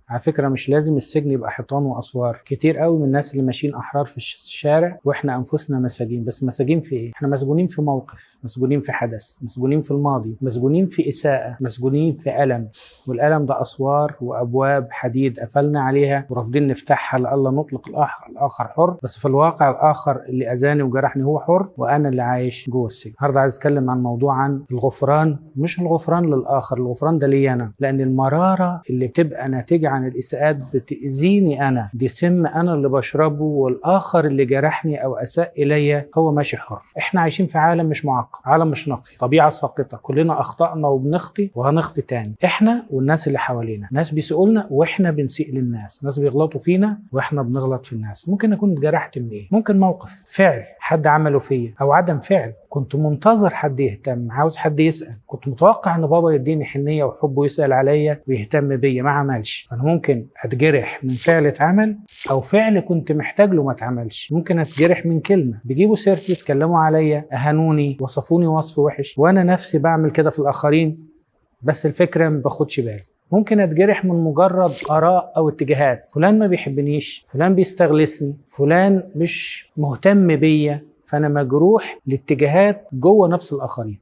على فكرة مش لازم السجن يبقى حيطان واسوار. كتير قوي من الناس اللي ماشيين احرار في الشارع واحنا انفسنا مساجين. بس مساجين في ايه؟ احنا مسجونين في موقف، مسجونين في حدث، مسجونين في الماضي، مسجونين في اساءة، مسجونين في ألم. والألم ده اسوار وابواب حديد قفلنا عليها ورافضين نفتحها لألا نطلق الاخر حر. بس في الواقع الاخر اللي اذاني وجرحني هو حر، وانا اللي عايش جوه السجن. النهارده عايز اتكلم عن موضوع عن الغفران، مش الغفران للاخر، الغفران ده لي انا، لان المرارة اللي بتبقى ناتجة عن الاساءات بتاذيني انا، دي سم انا اللي بشربه، والاخر اللي جرحني او اساء الي هو ماشي حر. احنا عايشين في عالم مش معقد، عالم مش نقي، طبيعة ساقطه، كلنا اخطانا وبنخطي وهنخطي تاني، احنا والناس اللي حوالينا. ناس بيسيئوا لنا واحنا بنسيء للناس، ناس بيغلطوا فينا واحنا بنغلط في الناس. ممكن اكون اتجرحت من ايه؟ ممكن موقف، فعل حد عمله فيا، او عدم فعل. كنت منتظر حد يهتم، عاوز حد يسأل، كنت متوقع ان بابا يديني حنية وحب ويسأل عليا ويهتم بيا، ما عملش. فانا ممكن اتجرح من فعل اتعمل او فعل كنت محتاج له ما اتعملش. ممكن اتجرح من كلمة بيجيبوا سيرتي، يتكلموا عليا، اهانوني، وصفوني وصف وحش، وانا نفسي بعمل كده في الاخرين، بس الفكرة ما باخدش بالي. ممكن اتجرح من مجرد اراء او اتجاهات، فلان ما بيحبنيش، فلان بيستغلسني، فلان مش مهتم بيا، فانا مجروح لاتجاهات جوه نفس الاخرين.